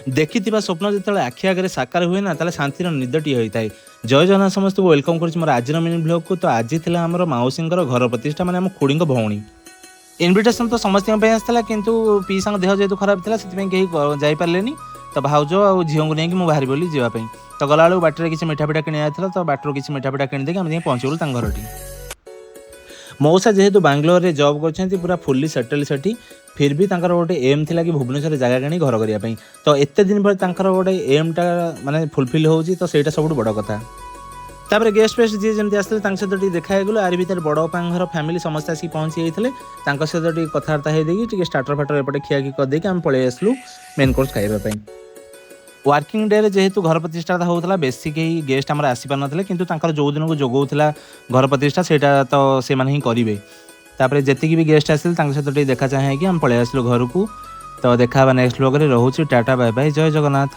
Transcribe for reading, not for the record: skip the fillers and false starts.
ଦେଖିଥିବା ସ୍ୱପ୍ନ ଯେତେବେଳେ ଆଖି ଆଗରେ ସାକାର ହୁଏ ନା, ତାହେଲେ ଶାନ୍ତିର ନିଦଟିଏ ହୋଇଥାଏ। ଜୟ ଜଗନ୍ନାଥ। ସମସ୍ତଙ୍କୁ welcome କରୁଛି ମୋର ଆଜିର ମିନି ବ୍ଲଗ୍କୁ। ତ ଆଜି ଥିଲା ଆମର ମାଉସୀଙ୍କର ଘର ପ୍ରତିଷ୍ଠା, ମାନେ ଆମ ଖୁଡ଼ିଙ୍କ ଭଉଣୀ। ଇନଭିଟେସନ୍ ତ ସମସ୍ତଙ୍କ ପାଇଁ ଆସିଥିଲା, କିନ୍ତୁ ପିଇସାଙ୍କ ଦେହ ଯେହେତୁ ଖରାପ ଥିଲା, ସେଥିପାଇଁ କେହି ଯାଇପାରିଲେନି। ତ ଭାଉଜ ଆଉ ଝିଅଙ୍କୁ ନେଇକି ମୁଁ ବାହାରି ବୋଲି ଯିବା ପାଇଁ। ତ ଗଲାବେଳକୁ ବାଟରେ କିଛି ମିଠା ପିଠା କିଣିବାର ଥିଲା, ତ ବାଟରୁ କିଛି ମିଠା ପିଠା କିଣିଦେଇକି ଆମେ ଯାଇ ପହଞ୍ଚିଗଲୁ ତାଙ୍କ ଘରଟି। ମଉସା ଯେହେତୁ ବାଙ୍ଗାଲୋରରେ ଜବ୍ କରିଛନ୍ତି, ପୁରା ଫୁଲି ସେଟେଲ୍ ସେଠି, ଫିର୍ ବି ତାଙ୍କର ଗୋଟେ ଏମ୍ ଥିଲା କି ଭୁବନେଶ୍ୱରରେ ଜାଗା କିଣି ଘର କରିବା ପାଇଁ। ତ ଏତେ ଦିନ ପରେ ତାଙ୍କର ଗୋଟେ ଏମ୍ଟା ମାନେ ଫୁଲଫିଲ୍ ହେଉଛି, ତ ସେଇଟା ସବୁଠୁ ବଡ଼ କଥା। ତାପରେ ଗେଷ୍ଟ ଫେଷ୍ଟ ଯିଏ ଯେମିତି ଆସିଥିଲେ, ତାଙ୍କ ସହିତ ଟିକେ ଦେଖା ହେଇଗଲୁ। ଆରି ଭିତରେ ବଡ଼ ବାପାଙ୍କ ଘର ଫ୍ୟାମିଲି ସମସ୍ତେ ଆସିକି ପହଞ୍ଚି ଯାଇଥିଲେ। ତାଙ୍କ ସହିତ ଟିକେ କଥାବାର୍ତ୍ତା ହେଇଦେଇକି, ଟିକେ ଷ୍ଟାର୍ଟର ଫାଟର ଏପଟେ ଖିଆଖି କରିଦେଇକି ଆମେ ପଳେଇ ଆସିଲୁ ମେନ୍ କୋର୍ସ ଖାଇବା ପାଇଁ। ୱାର୍କିଂ ଡେରେ ଯେହେତୁ ଘର ପ୍ରତିଷ୍ଠାଟା ହେଉଥିଲା, ବେଶୀ କେହି ଗେଷ୍ଟ ଆମର ଆସିପାରୁନଥିଲେ। କିନ୍ତୁ ତାଙ୍କର ଯେଉଁ ଦିନକୁ ଯୋଗଉଥିଲା ଘର ପ୍ରତିଷ୍ଠା, ସେଇଟା ତ ସେମାନେ ହିଁ କରିବେ। ତାପରେ ଯେତିକି ବି ଗେଷ୍ଟ ଆସିଲେ, ତାଙ୍କ ସହିତ ଟିକେ ଦେଖା ଚାହାଁ ହେଇକି ଆମେ ପଳେଇ ଆସିଲୁ ଘରକୁ। ତ ଦେଖା ହେବା ନେକ୍ସଟ ବ୍ଲଗ୍ରେ। ରହୁଛି, ଟାଟା, ବାଏ ବାଏ, ଜୟ ଜଗନ୍ନାଥ।